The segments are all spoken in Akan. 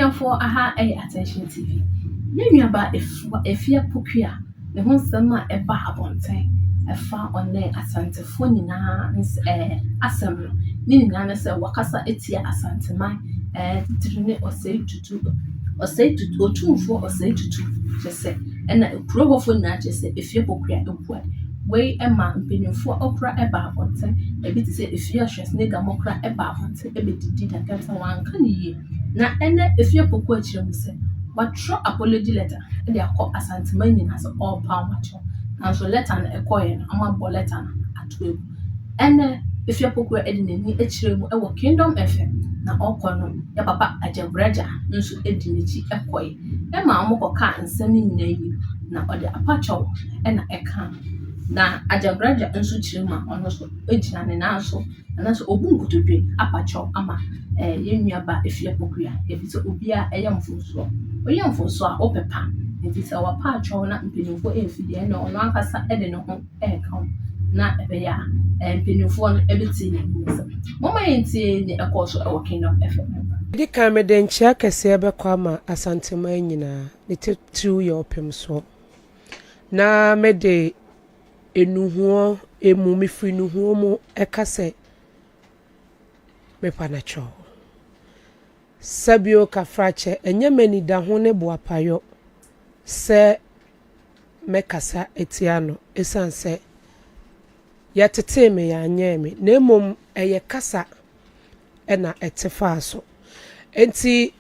Abusuafoɔ aha yɛ Attention TV. Yɛn nuabaa Afua Afia Pokuaa ne ho nsɛm a ɛba abɔnten ɛfa ɔne Asantefoɔ nyinaa ns ɛɛ asɛm no, ne nyinaa ne sɛ wakasa atia Asanteman ɛɛ titire ne Osei Tutu Osei Tutu Otumfoɔ Osei Tutu kyerɛ sɛ ɛna kuro hɔfoɔ nyinaa kyerɛ sɛ Afia Pokuaa abu ade. Wei ma mpanimfoɔ koraa ba abɔnten, ebi te sɛ Afia Schwarzenegger mo koraa ba abɔnten bɛdidi n'atɛm sɛ wanka no yie. Na ɛnnɛ Afia Pokuaa kyerɛ mu sɛ watwerɛ apology letter de akɔ Asanteman nyinaa sɛ ɔrepa wɔn akyɛw. Nanso letter no ɛkɔeɛ no, wɔabɔ letter no ato agu. Ɛnnɛ Afia Pokuaa de n'ani akyerɛ mu wɔ Kingdom FM, na ɔrekɔ no, yɛ papa Agyabragya nso di n'akyi kɔeɛ. Ɛma wɔkɔkaa nsɛm no nyinaa wie, na ɔde apakyɛw na ɛkaa ho. Na Agyabragya nso kyerɛ mu a ɔno nso gyina ne nan so anaasɛ ɔbu nkotodwe apakyɛw ama ɛɛ yɛn nuabaa Afia Pokuaa efisɛ obiara yɛ mfomsoɔ. Woyɛ mfomsoɔ a wopepa nti sɛ wapa akyɛw na mpanimfoɔ amfi deɛ ɛnna ɔno ankasa de ne ho reka ho na ɛbɛyɛ a ɛɛ mpanimfoɔ no bɛtie n'anim nsɛm. Momma yɛntie nea ɛkɔɔ so wɔ Kingdom FM. Ɛdi kan mede nkyea kɛseɛ bɛkɔ ama Asanteman nyinaa, ne titiriw yɛ Ɔpemsoɔ. Na mede nnuhoɔ mu, mefiri nnuhoɔ mu ka sɛ mepa no kyɛw. Sɛbio Kafrakyɛ, ɛnyɛ m'anidaho ne boapayɔ sɛ mɛkasa atia no ɛsiane sɛ yɛtetee me yɛanyɛɛ me na mmom ɛyɛ kasa na ɛte faa so. Enti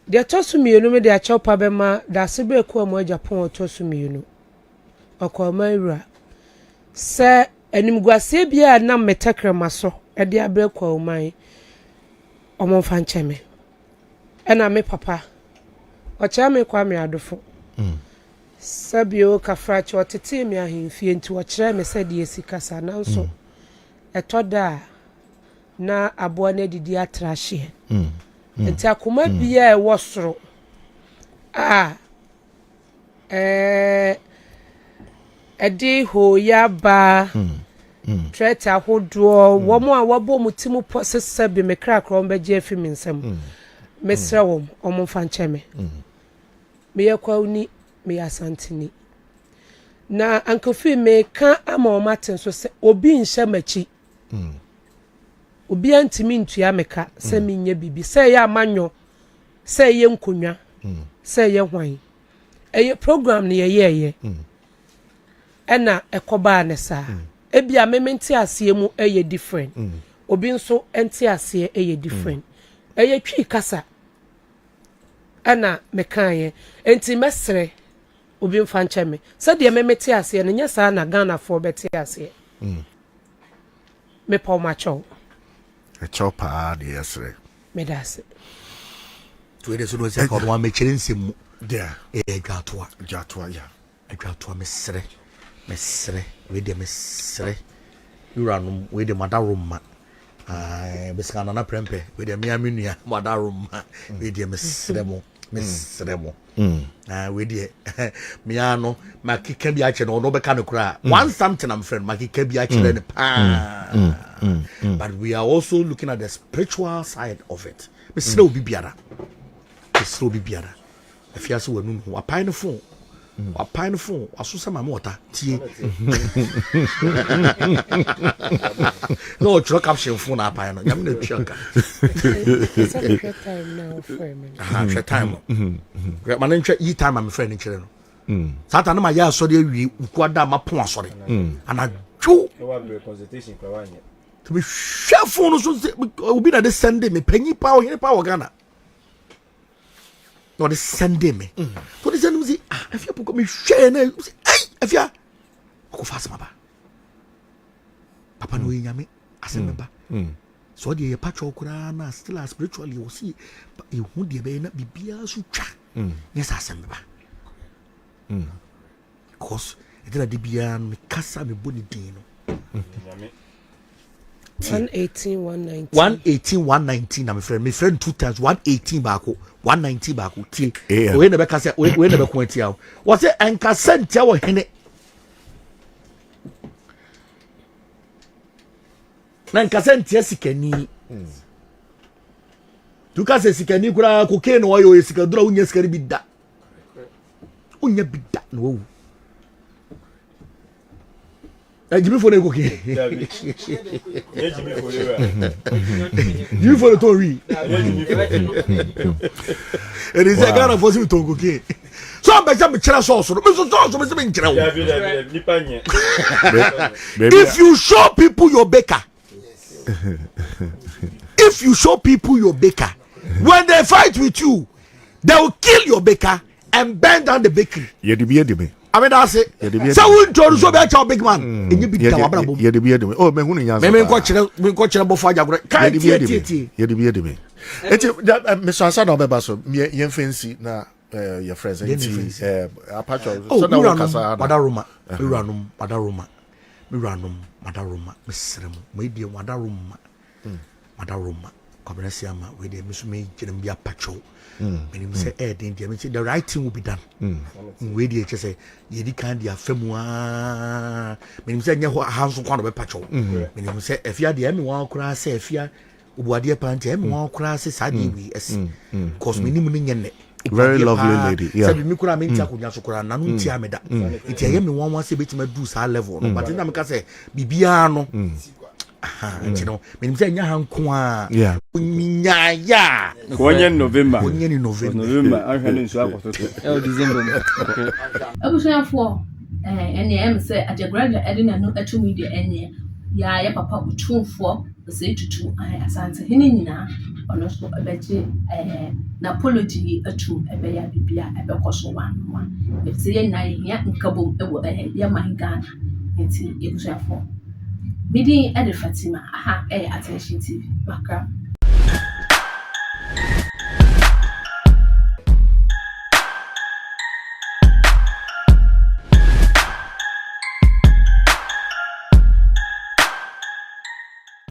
Deɛ ɛtɔ so mmienu mede akyɛwpa bɛma Daasebrɛ Akuamu Agyapong a ɔtɔ so mmienu, Ɔkwaman Wura, sɛ animguaseɛ biara a ɛnam me tɛkrɛma so de abrɛ Kwahuman, wɔmfa nkyɛ me. Ɛna me papa, Ɔkyeame Kwame Adofo, sɛbio Kafrakye, ɔtetee me ahemfie nti ɔkyerɛɛ me sɛdeɛ yɛsi kasa, nanso ɛtɔ da a na aboa no adidi atra hyeɛ. Nti akoma biara a ɛwɔ soro a ɛɛ ɛde hooyɛ aba trɛt ahodoɔ wɔn a wɔabɔ wɔn ti mu pɔ sɛ sɛbi me kra korɔ wɔn bɛgye afi me nsam mesrɛ wɔn wɔn mfa nkyɛ me meyɛ kwawuni meyɛ asanteni na ankofi meka ama wɔn ate nso sɛ obi nhyɛ m'akyi. Obiara ntumi ntua me ka sɛ menyɛ biribi, sɛ ɛyɛ amanyɔ, sɛ ɛyɛ nkonnwa, sɛ ɛyɛ hwan. Ɛyɛ program no yɛyɛɛyɛ ɛna ɛkɔbaa ne saa. Ebia me me nteaseɛ mu ɛyɛ different, obi nso nteaseɛ ɛyɛ different. Ɛyɛ Twi kasa ɛna mekaeɛ, enti mɛsrɛ obi mfa nkyɛ me. Sɛdeɛ me mete aseɛ no, nyɛ saa na Ghanafoɔ bɛte aseɛ. Mepɛ wo makyɛw. Ɛkyɛw paa deɛ yɛsrɛ. Meda ase. Wei de so no sɛ ɔno amɛkyerɛ nsɛm mu. Yeah. Ɛyɛ adwatoa. Adwatoa ya. Adwatoa mesrɛ. Mesrɛ. Wei deɛ mesrɛ. Wuranom wei deɛ madaworo mma. Bɛsika nana prɛmpɛ. Wei deɛ mea me nua madaworo mma. Wei deɛ mesrɛ mo. Mesrɛ mo. Ah, wei deɛ mea no makeka bi akyerɛ no ɔno bɛka no koraa mm. One something I'm friend makeka bi akyerɛ no mm. paa mm. But we are also looking at the spiritual side of it. Mesrɛ obi biara, mesrɛ obi biara afiase wanu no wapae no fon, wapae no fon waso sɛ maame wɔta tie na ɔtwerɛ caption fon na apae no nyame na atua ka. Hwɛ time no, hwɛ ma ne nhwɛ yi time a mefrɛ no nkyerɛ no saa ta no ma yɛ asɔre awie wukuada mapɔn asɔre anadwo mehwɛ fon no so sɛ obi na de sɛnde me panyin paa ɔhene paa wɔ Ghana na ɔde sɛnde me ɔde sɛnde me sɛ ah Afia pokɔ mehwɛ na sɛ ei Afia ɔkɔfa asɛm aba papa no ɔyɛ nyame asɛm bɛba sɛ ɔde yɛ patwɔ koraa na still a spiritually wɔ se yɛhu deɛ bɛyɛ na biribiara so twa nyɛ sɛ asɛm bɛba because ɛdɛ na de biara no mekasa mebɔ ne din no 118 119 118 119 na mefrɛ mefrɛ no two times 118 baako 119 baako tie wei na bɛka sɛ wei na bɛko atia wo wɔ sɛ ɛnkasa ntia wɔ hene na nkasa ntia sikani. Tu ka sɛ sikani koraa cocaine na ɔyɛ ɔyɛ sikaduro a wonya sika no bi da. Wonya bi da na wawu. Gyimifo na cocaine. Gyimifo na tɔn wii. Ɛdi sɛ Ghana fo si mi tɔn cocaine. So abɛ sɛ mi kyerɛ sɔɔso no, mi nso sɔɔso mi sɛ mi nkyerɛ wo. If you show people your baker. if you show people your baker when they fight with you they will kill your baker and burn down the bakery. yɛde bi adi mi. abeda ase sɛ wo ntɔ no so bɛ kyɛw big man mm. enye bi da wabra bom. yɛde bi adi mi oh mɛ hunu nyansa paa. mɛ nkɔ kyerɛ mɛ nkɔ kyerɛ bɔfo agyagorɔ kan tie tie tie. yɛde bi adi mi eti mesɔ asa na ɔbɛba so yɛn fɛn si na yɛ frɛ sɛ nti apatwɔ sɛ na wo kasa na. Wadaroma ewuranom wadaroma. Me wuranom, m'adaworoma, mesrɛ mo, mo deɛ mo adaworoma, mm. m'adaworoma, Kwabena Siama, wei deɛ me nso megyina mu bi apakyɛw. Mm. Menim sɛ mm. ɛyɛ den deɛ, mese the right thing will be done. Mm. Wei deɛ kyɛ sɛ yɛdi kan de afa mu aa. Menim sɛ nyɛ hɔ aha nso kwan na ɔbɛpakyɛw. Menim sɛ afia deɛ ɛme wɔn koraa sɛ afia Obuadeɛ paa nti ɛmi wɔn koraa sɛ saa deɛ wei ɛsi cause mi nim ne nyɛ nnɛ. Very lovely lady. Yeah. Sɛbi mi koraa mi nti akonnwa so koraa nanu nti ame da. Nti ɛyɛ mi wɔn sɛ ebetumi adu saa level no. But nna mi ka sɛ biribiara no. Nti no menim sɛ ɛnyɛ ha nko a. Nyaaya. Wɔnyɛ November. Wɔnyɛ ni November. November ahwɛ ne nsu akɔtoto. Ɛwɔ December mu. Abusuafoɔ ɛneɛ ɛyɛ me sɛ Agyagoragya ɛde n'ano ato mu yi deɛ ɛneɛ yaa yɛ papa otumfoɔ Osei Tutu ahe Asantehene nyinaa ɔno nso bɛgye ɛɛ n'apology yi atum ɛbɛyɛ a biribiara ɛbɛkɔ so one one. Efisɛ yɛn nyinaa yɛhia nkabom wɔ ɛɛ yɛn man Ghana. Nti abusuafoɔ, me din de Fatima, aha ɛyɛ Attention TV. Makra.